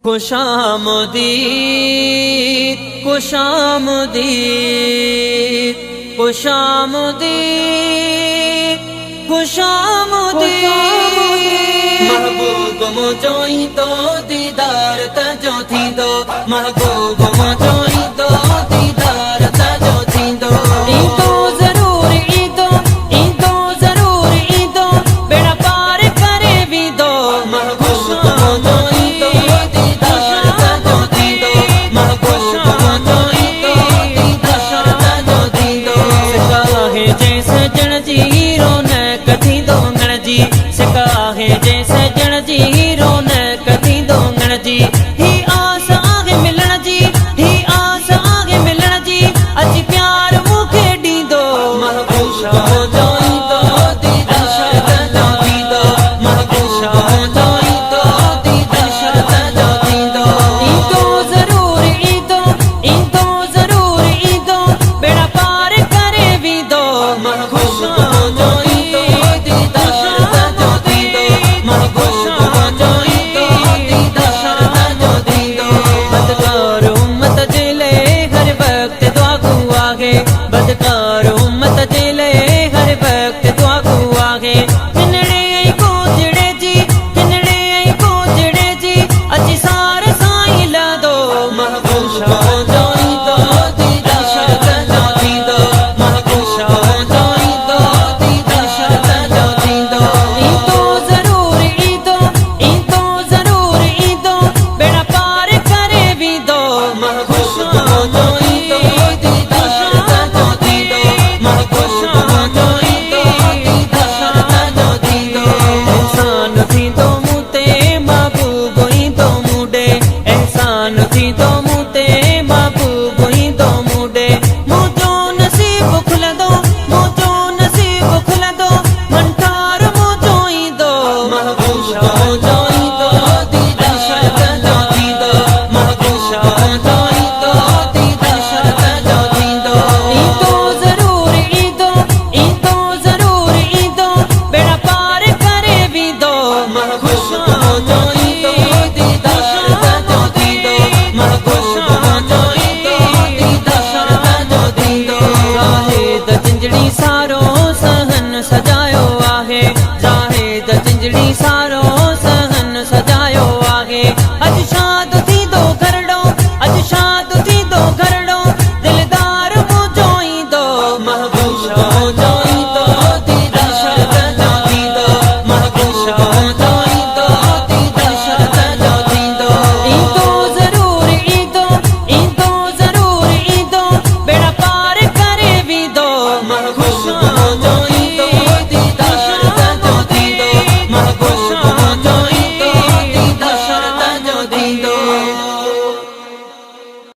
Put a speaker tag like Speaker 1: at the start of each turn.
Speaker 1: خوش آمديد، خوش آمديد، خوش آمديد، خوش آمديد. محبوب منهنجو ايندو، ديدار تنهنجو ٿيندو. محبوب منهنجو ايندو، ديدار تنهنجو ٿيندو. ايندو ضرور ايندو، ايندو ضرور ايندو، ٻيڙا پار ڪري ويندو. محبوب منهنجو ايندو، ديدار تنهنجو ٿيندو. محبوب منهنجو ايندو، ديدار تنهنجو ٿيندو. سڪاهي جنهن سڄڻ جي، رونق ٿيندو اڱڻ جي. سڪاهي جنهن سڄڻ جي، رونق ٿيندو اڱڻ جي.